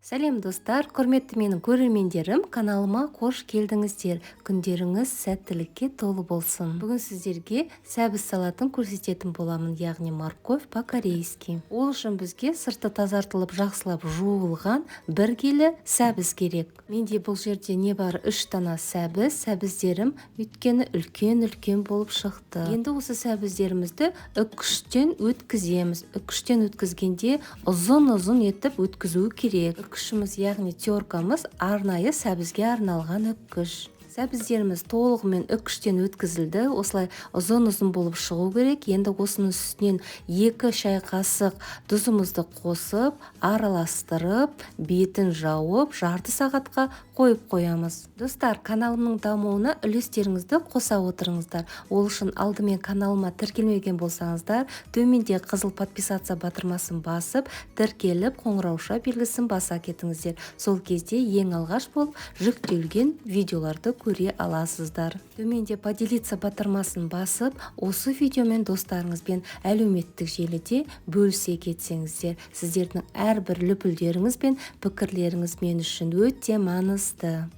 Сәлем, достар! Құрметті менің көрермендерім, каналыма қош келдіңіздер! Күндеріңіз сәттілікке толы болсын! Бүгін сіздерге сәбіз салатын көрсететін боламын, яғни морковь по-корейски. Ол үшін бізге сырты тазартылып, жақсылап жуылған 1 келі сәбіз керек. Менде бұл жерде не бар 3 дана сәбіз, сәбіздерім өйткені үлкен-үлкен болып шықты. Енді осы сәбіздерімізді үккіштен өткіземіз. Үккіштен өткізгенде ұзын-ұзын етіп өткізу керек. Үккішіміз, яғни теркамыз, арнайы сәбізге арналған үккіш. Сәбіздеріміз толығымен үккіштен өткізілді. Осылай ұзын-ұзын болып шығу керек. Енді осының үстінен 2 шай қасық тұзымызды қосып, араластырып, бетін жауып, жарты сағатқа қойып қоямыз. Достар, каналымның дамуына үлестеріңізді қоса отырыңыздар. Ол үшін алдымен каналыма тіркелмеген болсаңыздар, төменде қызыл подписаться батырмасын басып, тіркеліп, қоңырауша белгісін баса кетіңіздер. Сол кезде ең алғаш болып жүктелген видеоларды көре аласыздар. Төменде поделиться батырмасын басып, осы видеомен достарыңызбен әлеуметтік желіде бөлісе кетсеңіздер. Сіздердің әрбір лүпілдеріңіз бен пікірлеріңіз мен үшін өте маңызды.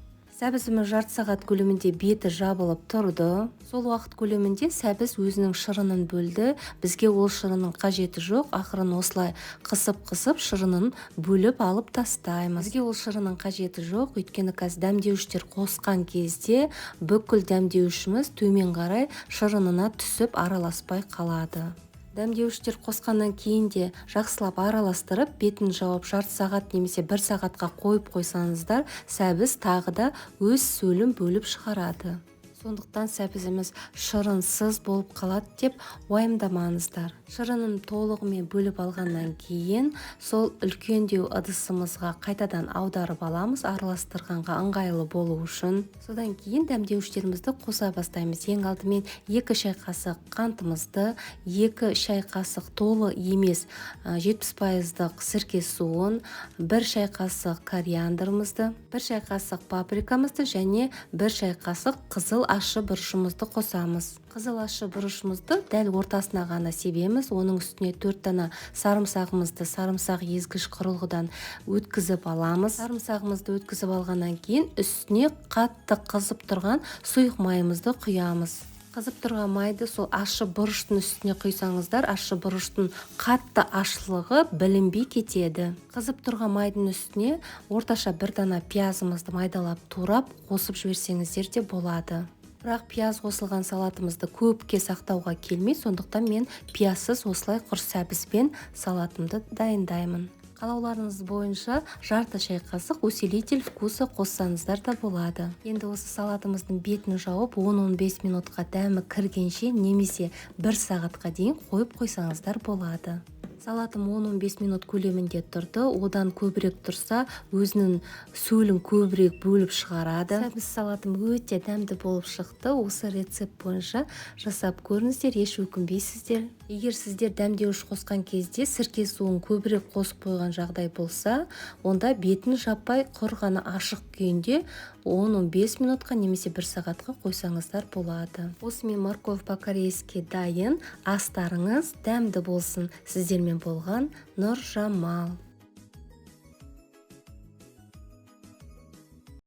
Сәбізіміз жарты сағат көлемінде беті жабылып тұрды. Сол уақыт көлемінде сәбіз өзінің шырынын бөлді. Бізге ол шырынның қажеті жоқ. Ақырын осылай қысып-қысып шырынын бөліп алып тастаймыз. Бізге ол шырынның қажеті жоқ, өйткені қазір дәмдеуіштер қосқан кезде бүкіл дәмдеуішіміз төмен қарай шырынына түсіп араласпай қалады. Дәмдеуіштер қосқаннан кейін де жақсылап араластырып, бетін жауып жарты сағат немесе 1 сағатқа қойып қойсаңыздар, сәбіз тағы да өз сөлін бөліп шығарады. Сондықтан сәбізіміз шырынсыз болып қалады деп уайымдамаңыздар. Шырынын толығымен бөліп алғаннан кейін сол үлкендеу ыдысымызға қайтадан аударып аламыз, араластырғанға ыңғайлы болу үшін. Содан кейін дәмдеуіштерімізді қоса бастаймыз. Ең алдымен 2 шай қасық қантымызды, 2 шай қасық толы емес, 70% сірке суын, 1 шай қасық кориандрымызды, 1 шай қасық паприкамызды және 1 шай қасық қызыл ащы бұрышымызды қосамыз. Қызыл ащы бұрышымызды дәл ортасына ғана себеміз. Оның үстіне 4 дана сарымсағымызды сарымсақ езгіш құрылғыдан өткізіп аламыз. Сарымсағымызды өткізіп алғаннан кейін үстіне қатты қызып тұрған сұйық майымызды құямыз. Қызып тұрған майды сол ащы бұрыштың үстіне құйсаңыздар, ащы бұрыштың қатты ащылығы білінбей кетеді. Қызып тұрған майдың үстіне орташа 1 дана пиязымызды майдалап турап қосып жіберсеңіздер де болады. Бірақ пияз қосылған салатымызды көпке сақтауға келмей, сондықтан мен пиязсыз осылай құр сәбізбен салатымды дайындаймын. Қалауларыңыз бойынша жарты шай қасық усилитель вкуса қоссаңыздар да болады. Енді осы салатымыздың бетін жауып 10-15 минутқа дәмі кіргенше немесе 1 сағатқа дейін қойып қойсаңыздар болады. Салатым 10-15 минут көлемінде тұрды. Одан көбірек тұрса, өзінің сөлін көбірек бөліп шығарады. Сәбіз салатым өте дәмді болып шықты. Осы рецепт бойынша жасап көріңіздер, еш өкінбейсіздер. Егер сіздер дәмдеуіш қосқан кезде сірке суын көбірек қосып қойған жағдай болса, онда бетін жаппай құр ғана ашық күйінде 10-15 минутқа немесе 1 сағатқа қойсаңыздар болады. Осымен морковь по-корейски дайын. Астарыңыз дәмді болсын. Сіздермен болған Нұржамал.